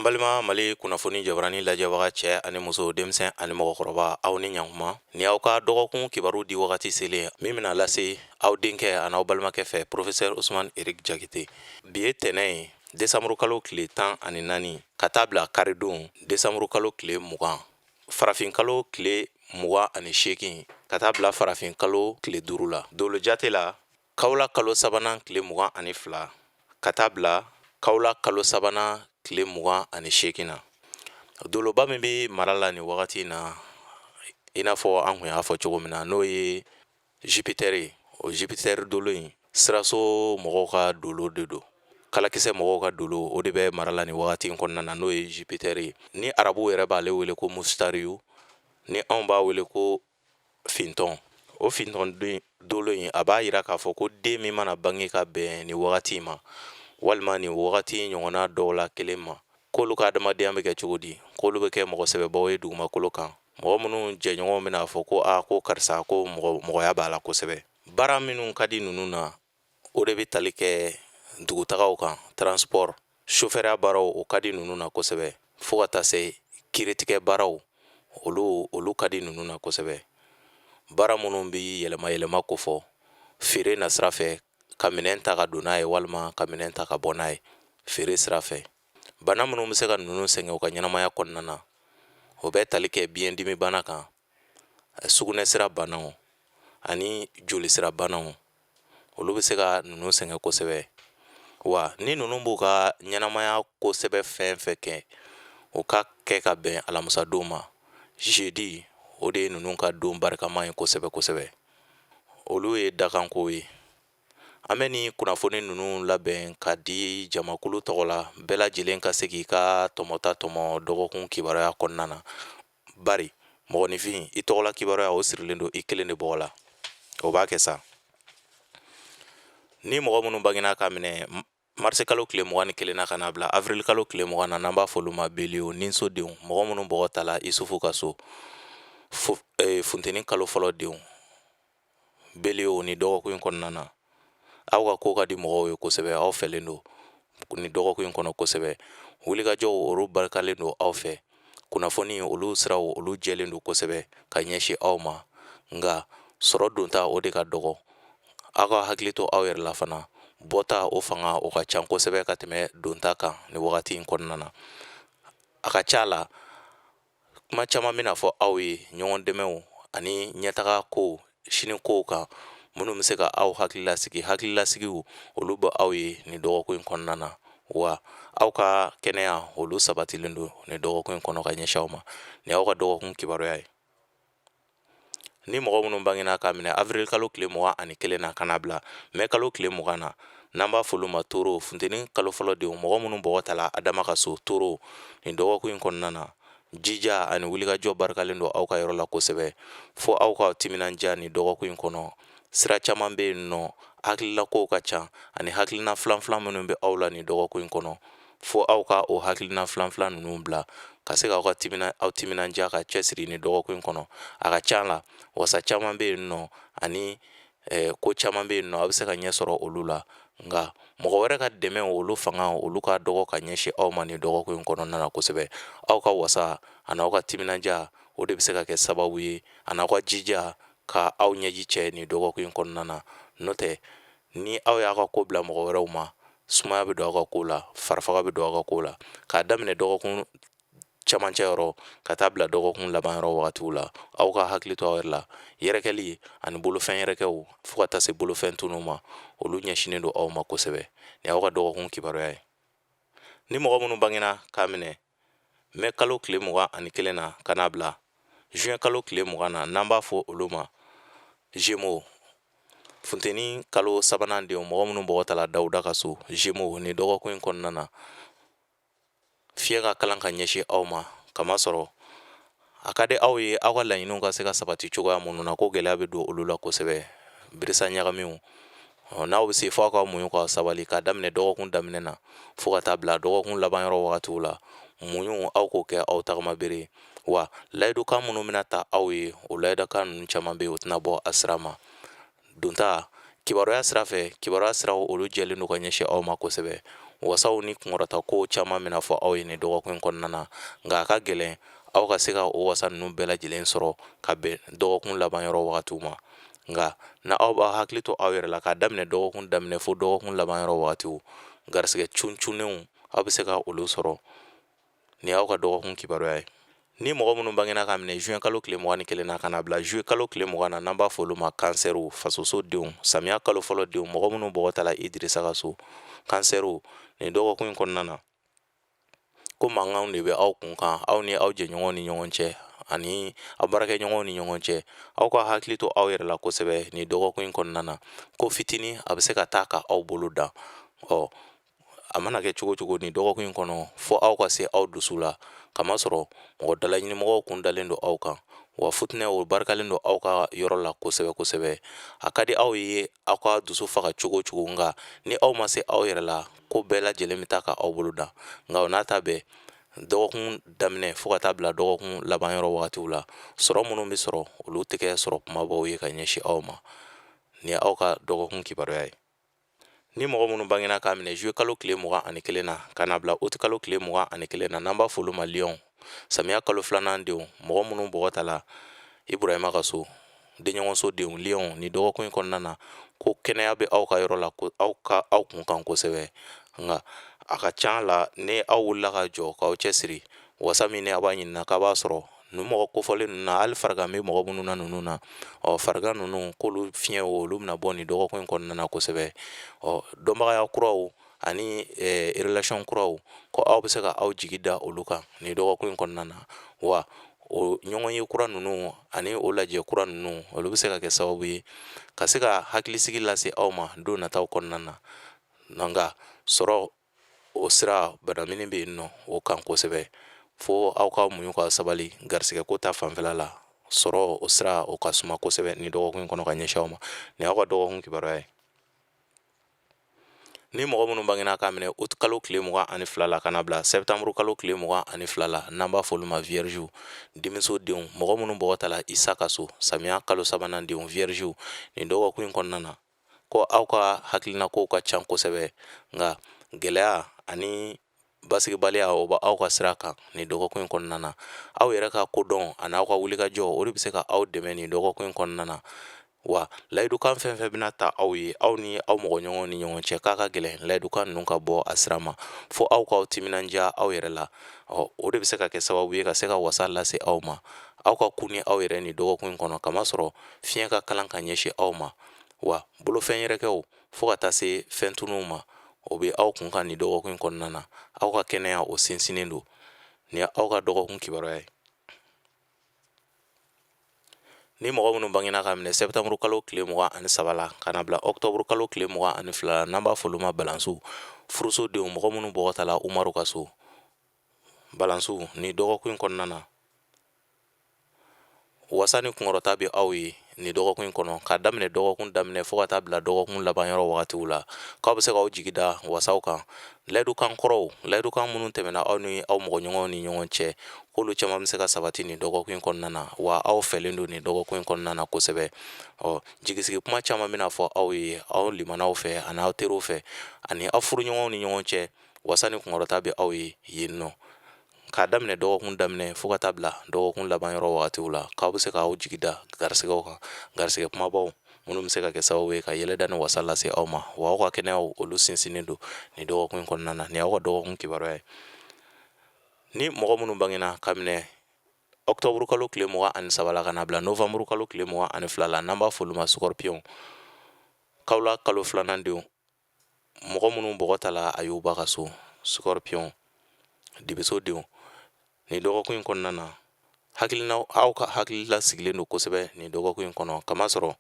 An balima Mali kunnafoni jabarani lajɛbaga, cɛ ani muso, denmisɛn ani mɔgɔkɔrɔba, aw ni ɲankuma. Ni aw ka dɔgɔkun kibaru di wagati selen min bɛna lase aw denkɛ ani aw balimakɛ fɛ, Professeur Ousmane Eric Diakité. Bi ye tɛnɛ ye, desanburu kalo tile 14, ka taa bila karidon desanburu kalo tile 20, farafin kalo tile 28, ka taa bila farafin kalo tile 5 la. Dolo jate la, kawula kalo sabanan tile 22, ka taa bila kawula kalo sabanan tile 28 na. Doloba min bɛ mara la nin wagati in na, i n'a fɔ an kun y'a fɔ cogo min na, n'o ye Jupiter ye. O Jupiter dolo in, siraso mɔgɔw ka dolo de don, kalakisɛ mɔgɔw ka dolo, o de bɛ mara la nin wagati in kɔnɔna na, n'o ye Jupiter ye. Ni arabuw yɛrɛ b'ale wele ko Mustariyu, ni anw b'a wele ko fintɔn. O fintɔn dolo in, a b'a yira k'a fɔ ko den min mana bange ka bɛn nin wagati in ma, walima nin wagati ɲɔgɔnna dɔw la kelen ma, k'olu ka adamadenya bɛ kɛ cogo di? K'olu bɛ kɛ mɔgɔ sɛbɛbaw ye dugumakolo kan, mɔgɔ minnu jɛɲɔgɔnw bɛna fɔ ko a ko karisa ko mɔgɔya b'a la kosɛbɛ. Baara minnu ka di ninnu na, o de bɛ tali kɛ dugutagaw kan, transport, sofɛriya baaraw, o ka di ninnu na kosɛbɛ, fo ka taa se kiiritigɛ baaraw, olu ka di ninnu na kosɛbɛ. Baara minnu bɛ yɛlɛma yɛlɛma kofɔ feere na sira fɛ, ka minɛn ta ka don n'a ye, walima ka minɛn ta ka bɔ n'a ye feere sira fɛ. Bana minnu bɛ se ka ninnu sɛgɛn u ka ɲɛnamaya kɔnɔna na, o bɛ tali kɛ biyɛndimi bana kan, sugunɛsira banaw ani jolisira banaw, olu bɛ se ka ninnu sɛgɛn kosɛbɛ. Wa ni ninnu b'u ka ɲɛnamaya kosɛbɛ fɛn fɛn kɛ, o ka kɛ ka bɛn alamisadon ma, jeudi, o de ye ninnu ka don barikama ye kosɛbɛ kosɛbɛ. Olu ye dakankow ye. An bɛ nin kunnafoni ninnu labɛn ka di jamakulu tɔgɔ la, bɛɛ lajɛlen ka se k'i ka tɔmɔta tɔmɔ dɔgɔkun kibaruya kɔnɔna na, bari mɔgɔninfin, i tɔgɔla kibaruya, o sirilen don i kelen de bɔgɔ la. O b'a kɛ sa ni mɔgɔ minnu bangena ka minɛ marisi kalo tile 21 na ka n'a bila avril kalo tile 20 na, n'an b'a fɔ olu ma bélier, ninsodenw, mɔgɔ minnu bɔgɔ tala Isufu ka so, funteni kalo fɔlɔ denw, bélier, ni dɔgɔkun in kɔnɔna na, aw ka ko ka di mɔgɔw ye kosɛbɛ. Aw fɛlen don ni dɔgɔkun in kɔnɔ kosɛbɛ. Wulikajɔw, olu barikalen don aw fɛ. Kunnafoni, olu siraw, olu jɛlen don kosɛbɛ ka ɲɛsin aw ma, nka sɔrɔ donta, o de ka dɔgɔ. Aw ka hakili to aw yɛrɛ la fana. Bɔta, o fanga, o ka ca kosɛbɛ ka tɛmɛ donta kan nin wagati in kɔnɔna na. A ka ca la, kuma caman bɛna fɔ aw ye ɲɔgɔn dɛmɛw ani ɲɛtaga kow, sini kow kan, minnu bɛ se ka aw hakili lasigi. Hakililasigiw, olu bɛ aw ye nin dɔgɔkun in kɔnɔna na. Wa aw ka kɛnɛya, olu sabatilen don nin dɔgɔkun in kɔnɔ ka ɲɛsin aw ma. Nin y'aw ka dɔgɔkun kibaruya ye. Ni mɔgɔ minnu bangena k'a minɛ avril kalo tile 21 na ka n'a bila mɛ kalo tile 20 na, n'an b'a fɔ olu ma taureau, funteni kalo fɔlɔ denw, mɔgɔ minnu bɔgɔ tala Adama ka so, taureau, nin dɔgɔkun in kɔnɔna na, jija ani wulikajɔ barikalen don aw ka yɔrɔ la kosɛbɛ, fo aw ka timinandiya nin dɔgɔkun in kɔnɔ. Sira caman bɛ yen nɔ, hakililakow ka ca ani hakilina filanfilan minnu bɛ aw la nin dɔgɔkun in kɔnɔ, fo aw ka o hakilina filanfilan ninnu bila ka se k'aw ka timina aw timinandiya ka cɛsiri nin dɔgɔkun in kɔnɔ. A ka ca la, wasa caman bɛ yen nɔ ani ko caman bɛ yen nɔ, aw bɛ se ka ɲɛ sɔrɔ olu la, nka mɔgɔ wɛrɛ ka dɛmɛ, olu fanga, olu ka dɔgɔ ka ɲɛsin aw ma nin dɔgɔkun in kɔnɔna na kosɛbɛ. Aw ka wasa ani aw ka timinandiya, o de bɛ se ka kɛ sababu ye, ani aw ka jija, ka aw ɲɛji cɛ nin dɔgɔkun in kɔnɔna na. N'o tɛ, ni aw y'a ka ko bila mɔgɔ wɛrɛw ma, sumaya bɛ don aw ka ko la, farifaga bɛ don aw ka ko la. K'a daminɛ dɔgɔkun camancɛ yɔrɔ ka taa bila dɔgɔkun laban yɔrɔ wagatiw la, aw ka hakili to aw yɛrɛ la. Yɛrɛkɛli ani bolofɛn yɛrɛkɛw, fo ka taa se bolofɛn tunu ma, olu ɲɛsinnen don aw ma kosɛbɛ. Nin y'aw ka dɔgɔkun kibaruya ye. Ni mɔgɔ minnu bangena k'a minɛ mɛ kalo tile 21 na ka n'a bila juin kalo tile 20 na, n'an b'a fɔ olu ma Gémeaux, funteni kalo sabanan denw, mɔgɔ minnu bɔgɔ tala Dawuda ka so, Gémeaux, nin dɔgɔkun in kɔnɔna na, fiɲɛ ka kalan ka ɲɛsin aw ma, kamasɔrɔ a ka di aw ye aw ka laɲiniw ka se ka sabati cogoya minnu na, ko gɛlɛya bɛ don olu la kosɛbɛ, birisa ɲagamiw. N'aw bɛ se, fo aw ka muɲu ka sabali. K'a daminɛ dɔgɔkun daminɛ na fo ka taa bila dɔgɔkun laban yɔrɔ wagatiw la, muɲu, aw k'o kɛ aw tagama bere. Wa layidukan minnu bɛna ta aw ye, o layidukan ninnu caman bɛ yen, o tɛna bɔ a sira ma. Donta kibaruya sira fɛ, kibaruya siraw, olu jɛlen don ka ɲɛsin aw ma kosɛbɛ. Wasaw ni kunkɔrɔta ko caman bɛna fɔ aw ye nin dɔgɔkun in kɔnɔna na, nka a ka gɛlɛn aw ka se ka o wasa ninnu bɛɛ lajɛlen sɔrɔ ka bɛn dɔgɔkun laban yɔrɔ wagatiw ma. Nka na aw b'aw hakili to aw yɛrɛ la k'a daminɛ dɔgɔkun daminɛ fo dɔgɔkun laban yɔrɔ wagatiw, garisɛgɛ cuncunnenw aw bɛ se ka olu sɔrɔ. Nin y'aw ka dɔgɔkun kibaruya ye. Ni mɔgɔ minnu bangena k'a minɛ juin kalo tile 21 na ka na bila juillet kalo tile 20 na, n'an b'a fɔ olu ma kansɛriw, fasoso denw, samiya kalo fɔlɔ denw, mɔgɔ minnu bɔgɔ tala Idirisa ka so, kansɛriw, nin dɔgɔkun in kɔnɔna na, ko mankanw de bɛ aw kun kan, aw ni aw jɛɲɔgɔnw ni ɲɔgɔn cɛ ani aw baarakɛɲɔgɔnw ni ɲɔgɔn cɛ. Aw ka hakili to aw yɛrɛ la kosɛbɛ nin dɔgɔkun in kɔnɔna na. Ko fitinin a bɛ se ka taa ka aw bolo dan. Ɔ a mana kɛ cogo cogo nin dɔgɔkun in kɔnɔ, fo aw ka se aw dusu la, kamasɔrɔ mɔgɔ dalaɲinimɔgɔw kun dalen don aw kan, wa futinɛ o barikalen don aw ka yɔrɔ la kosɛbɛ kosɛbɛ. A ka di aw ye aw ka dusu faga cogo cogo, nka ni aw ma se aw yɛrɛ la, ko bɛɛ lajɛlen bɛ taa ka aw bolo dan. Nka o n'a ta bɛɛ, dɔgɔkun daminɛ fo ka taa bila dɔgɔkun laban yɔrɔ wagatiw la, sɔrɔ minnu bɛ sɔrɔ, olu tɛ kɛ sɔrɔ kumabaw ye ka ɲɛsin aw ma. Nin ye aw ka dɔgɔkun kibaruya ye. Ni mɔgɔ minnu bangena k'a minɛ juillet kalo tile 21 na ka na bila août kalo tile 21 na, n'an b'a fɔ olu ma lion, samiya kalo filanan denw, mɔgɔ minnu bɔgɔ tala Iburahima ka so, denɲɔgɔnso denw, lion, nin dɔgɔkun in kɔnɔna na, ko kɛnɛya bɛ aw ka yɔrɔ la, ko aw ka aw kun kan kosɛbɛ. Nka a ka ca la, ni aw wulila ka jɔ k'aw cɛsiri, wasa min ni a b'a ɲinina k'a b'a sɔrɔ ninnu mɔgɔ kofɔlen ninnu na, hali farigan bɛ mɔgɔ minnu na ninnu na, ɔ farigan ninnu k'olu fiɲɛ o olu bɛna bɔ nin dɔgɔkun in kɔnɔna na kosɛbɛ. Ɔ dɔnbagaya kuraw ani relation kuraw, ko aw bɛ se ka aw jigi da olu kan nin dɔgɔkun in kɔnɔna na. Wa o ɲɔgɔnye kura ninnu ani o lajɛ kura ninnu, olu bɛ se ka kɛ sababu ye ka se ka hakilisigi lase aw ma don nataw kɔnɔna na. Nka sɔrɔ o sira banamini bɛ yen nɔ o kan kosɛbɛ, fo aw ka muɲu ka sabali garisɛgɛ ko ta fanfɛla la. Sɔrɔ o sira o ka suma kosɛbɛ nin dɔgɔkun in kɔnɔ ka ɲɛsin aw ma. Nin y'aw ka dɔgɔkun kibaruya ye. Ni mɔgɔ minnu bangena k'a minɛ août kalo tile 22 la ka na bila septembre kalo tile 22 la, n'an b'a fɔ olu ma vierge, denmuso denw, mɔgɔ minnu bɔgɔ tala Isa ka so, samiya kalo sabanan denw, vierge, nin dɔgɔkun in kɔnɔna na, ko aw ka hakilinakow ka ca kosɛbɛ, nka gɛlɛya ani basigibaliya o bɛ aw ka sira kan nin dɔgɔkun in kɔnɔna na. Aw yɛrɛ ka kodɔn ani aw ka wulikajɔ, o de bɛ se ka aw dɛmɛ nin dɔgɔkun in kɔnɔna na. Wa layidukan fɛn fɛn bɛna ta aw ye, aw ni aw mɔgɔ ɲɔgɔnw ni ɲɔgɔn cɛ, k'a ka gɛlɛn layidukan ninnu ka bɔ a sira ma, fo aw k'aw timinandiya aw yɛrɛ la. Ɔ o de bɛ se ka kɛ sababu ye ka se ka wasa lase aw ma. Aw ka kun ni aw yɛrɛ nin dɔgɔkun in kɔnɔ, kamasɔrɔ fiɲɛ ka kalan ka ɲɛsin aw ma. Wa bolofɛn yɛrɛkɛw fo ka taa se fɛn tununw ma, o bɛ aw kun kan nin dɔgɔkun in kɔnɔna na. Aw ka kɛnɛya o sinsinnen don. Nin ye aw ka dɔgɔkun kibaruya ye. Ni mɔgɔ minnu bangena k'a minɛ septembre kalo tile 23 la ka na bila octobre kalo tile 22 la, n'an b'a fɔ olu ma balansiw, furuso denw, mɔgɔ minnu bɔgɔ tala Umaru ka so, balansiw, nin dɔgɔkun in kɔnɔna na, wasa ni kunkɔrɔta bɛ aw ye nin dɔgɔkun in kɔnɔ, k'a daminɛ dɔgɔkun daminɛ fo ka taa bila dɔgɔkun laban yɔrɔ wagatiw la, k'aw bɛ se k'aw jigi da wasaw kan. Layidukan kɔrɔw, layidukan minnu tɛmɛna aw ni aw mɔgɔɲɔgɔnw ni ɲɔgɔn cɛ, k'olu caman bɛ se ka sabati nin dɔgɔkun in kɔnɔna na. Wa aw fɛlen don nin dɔgɔkun in kɔnɔna na kosɛbɛ. Ɔ jigisigi kuma caman bɛna fɔ aw ye aw limanaw fɛ ani aw teriw fɛ ani aw furuɲɔgɔnw ni ɲɔgɔn cɛ. Wasa ni kunkɔrɔta bɛ aw ye yen nɔ, k'a daminɛ dɔgɔkun daminɛ fo ka taa bila dɔgɔkun laban yɔrɔ wagatiw la, k'aw bɛ se k'aw jigi da garisɛgɛw kan, garisɛgɛ kumabaw minnu bɛ se ka kɛ sababu ye ka yɛlɛda ni wasa lase aw ma. Wa aw ka kɛnɛyaw olu sinsinnen don nin dɔgɔkun in kɔnɔna na. Nin y'aw ka dɔgɔkun kibaruya ye. Ni mɔgɔ minnu bangena ka minɛ octobre kalo tile 23 la ka na bila novembre kalo tile 22 la, n'an b'a fɔ olu ma scorpion, kawula kalo filanan denw, mɔgɔ minnu bɔgɔ tala Ayuba ka so, scorpion, dibiso denw, nin dɔgɔkun in kɔnɔna na, hakilina aw ka hakilila sigilen don kosɛbɛ nin dɔgɔkun in kɔnɔ, kamasɔrɔ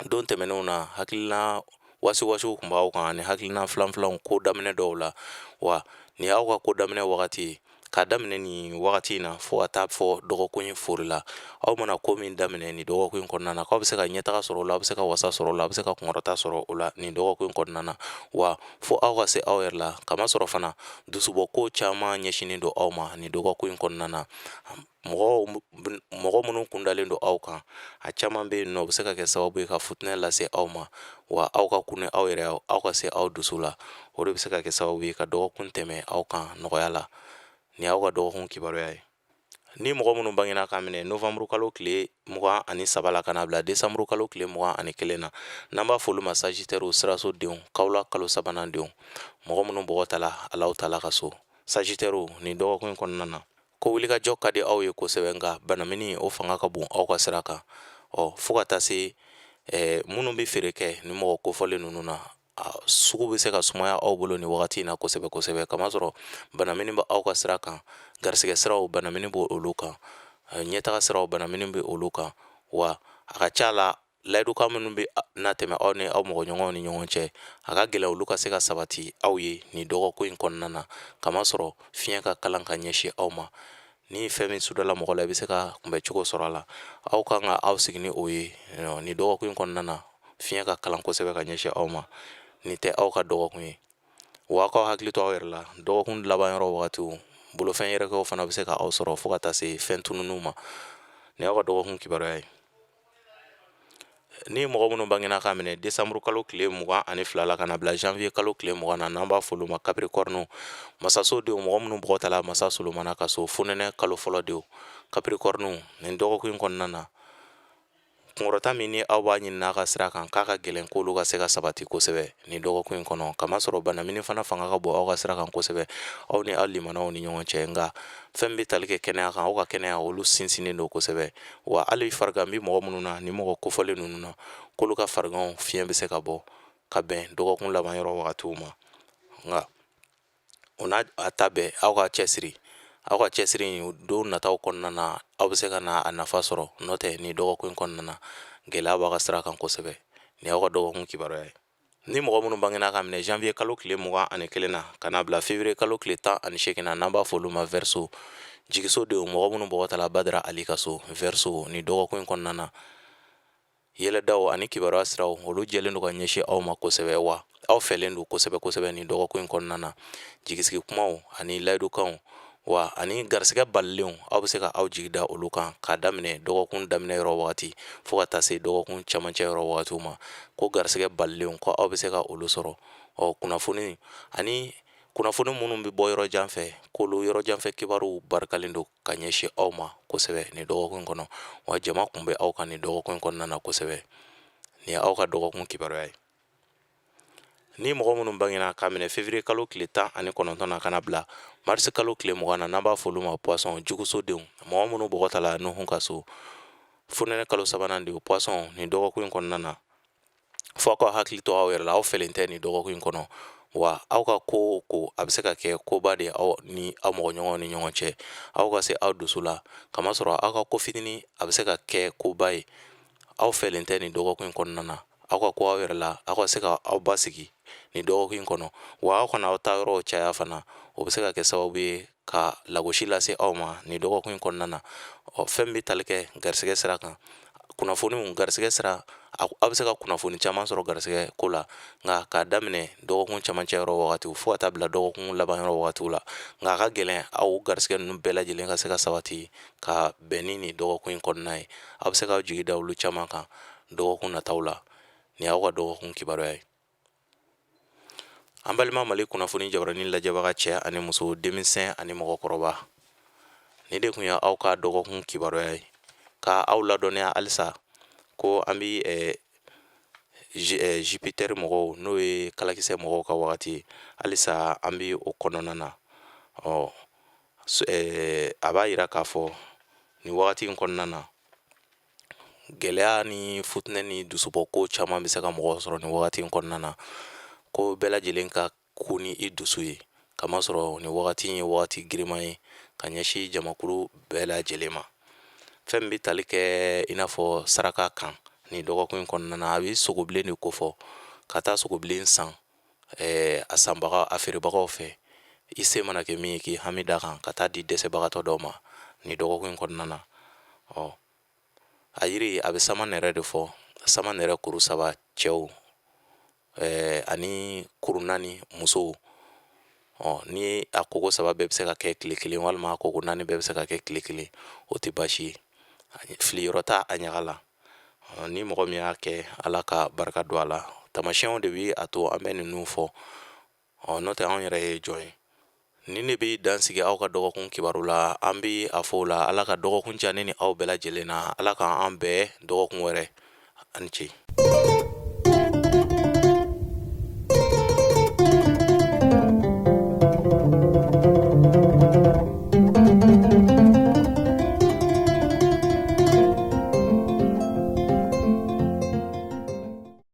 don tɛmɛnenw na, hakilina wasiwasiw tun b'aw kan ani hakilina filanfilanw ko daminɛ dɔw la. Wa nin y'aw ka ko daminɛ wagati ye. K'a daminɛ nin wagati in na fo ka taa fɔ dɔgɔkun in fori la, aw mana ko min daminɛ nin dɔgɔkun in kɔnɔna na, k'aw bɛ se ka ɲɛtaga sɔrɔ o la, aw bɛ se ka wasa sɔrɔ o la, aw bɛ se ka kunkɔrɔta sɔrɔ o la nin dɔgɔkun in kɔnɔna na. Wa fo aw ka se aw yɛrɛ la, kamasɔrɔ fana dusubɔ ko caman ɲɛsinnen don aw ma nin dɔgɔkun in kɔnɔna na. Mɔgɔ minnu kundalen don aw kan, a caman bɛ yen nɔ, o bɛ se ka kɛ sababu ye ka futinɛ lase aw ma. Wa aw ka kun aw yɛrɛ, aw ka se aw dusu la, o de bɛ se ka kɛ sababu ye ka dɔgɔkun tɛmɛ aw kan nɔgɔya la. Nin y'aw ka dɔgɔkun kibaruya ye. Ni mɔgɔ minnu bangena k'a minɛ novanburu kalo tile 23 la ka n'a bila desanburu kalo tile 21 na, n'an b'a fɔ olu ma Sagittaire, siraso denw, kawula kalo sabanan denw, mɔgɔ minnu bɔgɔ tala Alahu taala ka so, Sagittaire, nin dɔgɔkun in kɔnɔna na, ko wulikajɔ ka di aw ye kosɛbɛ, nka banamini o fanga ka bon aw ka sira kan. Ɔ fo ka taa se minnu bɛ feere kɛ ni mɔgɔ kofɔlen ninnu na, sugu bɛ se ka sumaya aw bolo nin wagati in na kosɛbɛ kosɛbɛ, kamasɔrɔ banamini bɛ aw ka sira kan, garisɛgɛ siraw banamini bɛ olu kan, ɲɛtaga siraw banamini bɛ olu kan. Wa a ka ca la, layidukan minnu bɛ na tɛmɛ aw ni aw mɔgɔɲɔgɔnw ni ɲɔgɔn cɛ, a ka gɛlɛn olu ka se ka sabati aw ye nin dɔgɔkun in kɔnɔna na, kamasɔrɔ fiɲɛ ka kalan ka ɲɛsin aw ma. Ni fɛn min sudala mɔgɔ la, i bɛ se ka kunbɛcogo sɔrɔ a la. Aw kan ka aw sigi ni o ye nin dɔgɔkun in kɔnɔna na. Fiɲɛ ka kalan kosɛbɛ ka ɲɛsin aw ma. Nin tɛ aw ka dɔgɔkun ye. Wa aw k'aw hakili to aw yɛrɛ la dɔgɔkun laban yɔrɔ wagatiw, bolofɛn yɛrɛkɛw fana bɛ se ka aw sɔrɔ, fo ka taa se fɛn tununniw ma. Nin y'aw ka dɔgɔkun kibaruya ye. Ni mɔgɔ minnu bangena k'a minɛ desanburu kalo tile 22 la ka na bila janvier kalo tile 20 na, n'an b'a fɔ olu ma Capricorne, masaso denw, mɔgɔ minnu bɔgɔ tala masa Solomana ka so, fonɛnɛ kalo fɔlɔ denw, Capricorne, nin dɔgɔkun in kɔnɔna na, kunkɔrɔta min ni aw b'a ɲini n'a ka sira kan, k'a ka gɛlɛn k'olu ka se ka sabati kosɛbɛ nin dɔgɔkun in kɔnɔ, kamasɔrɔ banamini fana fanga ka bon aw ka sira kan kosɛbɛ aw ni aw limanaw ni ɲɔgɔn cɛ. Nka fɛn bɛ tali kɛ kɛnɛya kan, aw ka kɛnɛya olu sinsinnen don kosɛbɛ. Wa hali farigan bɛ mɔgɔ minnu na, ni mɔgɔ kofɔlen ninnu na, k'olu ka fariganw fiɲɛ bɛ se ka bɔ ka bɛn dɔgɔkun laban yɔrɔ wagatiw ma. Nka o n'a a ta bɛɛ, aw ka cɛsiri, aw ka cɛsiri in, don nataw kɔnɔna na, aw bɛ se ka na a nafa sɔrɔ. N'o tɛ, nin dɔgɔkun in kɔnɔna na, gɛlɛya b'a ka sira kan kosɛbɛ. Nin y'aw ka dɔgɔkun kibaruya ye. Ni mɔgɔ minnu bangena ka minɛ janvier kalo tile 21 na ka n'a bila février kalo tile 18 na, n'an b'a fɔ olu ma Verseau, jigiso denw, mɔgɔ minnu bɔgɔ tala Badara Ali ka so, Verseau, nin dɔgɔkun in kɔnɔna na, yɛlɛdaw ani kibaruya siraw olu jɛlen don ka ɲɛsin aw ma kosɛbɛ. Wa aw fɛlen don kosɛbɛ kosɛbɛ nin dɔgɔkun in kɔnɔna na. Jigisigi kumaw ani layidukanw wa ani garisɛgɛ balilenw, aw bɛ se ka aw jigi da olu kan k'a daminɛ dɔgɔkun daminɛ yɔrɔ wagati fo ka taa se dɔgɔkun camancɛ yɔrɔ wagatiw ma, ko garisɛgɛ balilenw, ko aw bɛ se ka olu sɔrɔ. Ɔ kunnafoni ani kunnafoni minnu bɛ bɔ yɔrɔ jan fɛ, k'olu yɔrɔ jan fɛ kibaruw barikalen don ka ɲɛsin aw ma kosɛbɛ nin dɔgɔkun in kɔnɔ. Wa jama kun bɛ aw kan nin dɔgɔkun in kɔnɔna na kosɛbɛ. Nin ye aw ka dɔgɔkun kibaruya ye. Ni mɔgɔ minnu bangena k'a minɛ février kalo tile 19 na ka na bila mars kalo tile 20 na, n'an b'a fɔ olu ma poisson, juguso denw, mɔgɔ minnu bɔgɔ tala Nuhun ka so, fonɛnɛ kalo sabanan denw, poisson, nin dɔgɔkun in kɔnɔna na, fo aw ka hakili to aw yɛrɛ la. Aw fɛlen tɛ nin dɔgɔkun in kɔnɔ. Wa aw ka ko o ko, a bɛ se ka kɛ koba de ye aw ni aw mɔgɔɲɔgɔnw ni ɲɔgɔn cɛ. Aw ka se aw dusu la, kamasɔrɔ aw ka ko fitinin a bɛ se ka kɛ koba ye. Aw fɛlen tɛ nin dɔgɔkun in kɔnɔna na. Aw ka ko aw yɛrɛ la, aw ka se ka aw basigi nin dɔgɔkun in kɔnɔ. Wa aw kana aw taa yɔrɔw caya fana, o bɛ se ka kɛ sababu ye ka lagosi lase aw ma nin dɔgɔkun in kɔnɔna na. Ɔ fɛn bɛ tali kɛ garisɛgɛ sira kan, kunnafoniw garisɛgɛ sira, aw bɛ se ka kunnafoni caman sɔrɔ garisɛgɛ ko la. Nka k'a daminɛ dɔgɔkun camancɛ yɔrɔ wagatiw fo ka taa bila dɔgɔkun laban yɔrɔ wagatiw la, nka a ka gɛlɛn aw garisɛgɛ ninnu bɛɛ lajɛlen ka se ka sabati ka bɛn ni nin dɔgɔkun in kɔnɔna ye. Aw bɛ se k'aw jigi da olu caman kan dɔgɔkun nataw la. Nin y'aw ka dɔgɔkun kibaruya ye. An balima Mali kunnafoni jabaranin lajɛbaga, cɛ ani muso, denmisɛn ani mɔgɔkɔrɔba, nin de tun ye aw ka dɔgɔkun kibaruya ye. Ka aw ladɔnniya halisa ko an bɛ Jupiter mɔgɔw, n'o ye kalakisɛ mɔgɔw ka wagati ye, halisa an bɛ o kɔnɔna na. Ɔ a b'a yira k'a fɔ nin wagati in kɔnɔna na, gɛlɛya ni futinɛ ni dusubɔ ko caman bɛ se ka mɔgɔ sɔrɔ nin wagati in kɔnɔna na, ko bɛɛ lajɛlen ka ko ni i dusu ye, kamasɔrɔ nin wagati in ye wagati giriman ye ka ɲɛsin jamakulu bɛɛ lajɛlen ma. Fɛn min bɛ tali kɛ i n'a fɔ saraka kan nin dɔgɔkun in kɔnɔna na, a bɛ sogobilen de kofɔ, ka taa sogobilen san a sanbaga, a feerebagaw fɛ. I se mana kɛ min ye, k'i hami da kan ka taa di dɛsɛbagatɔ dɔ ma nin dɔgɔkun in kɔnɔna na. Ɔ, a yiri, a bɛ sama nɛrɛ de fɔ, sama nɛrɛ kuru 3 cɛw, ani kuru 4 musow. Ɔ, ni a koko 3 bɛɛ bɛ se ka kɛ tile kelen, walima a koko 4 bɛɛ bɛ se ka kɛ tile kelen, o tɛ baasi ye. Fili yɔrɔ t'a a ɲaga la. Ni mɔgɔ min y'a kɛ, Ala ka barika don a la. Tamasiyɛnw de bɛ a to an bɛ ninnu fɔ. Ɔ, n'o tɛ, anw yɛrɛ ye jɔn ye? Nin de bɛ dan sigi aw ka dɔgɔkun kibaru la. An bɛ a fɔ o la, Ala ka dɔgɔkun diya ne ni aw bɛɛ lajɛlen na. Ala k'an bɛn dɔgɔkun wɛrɛ. A ni ce.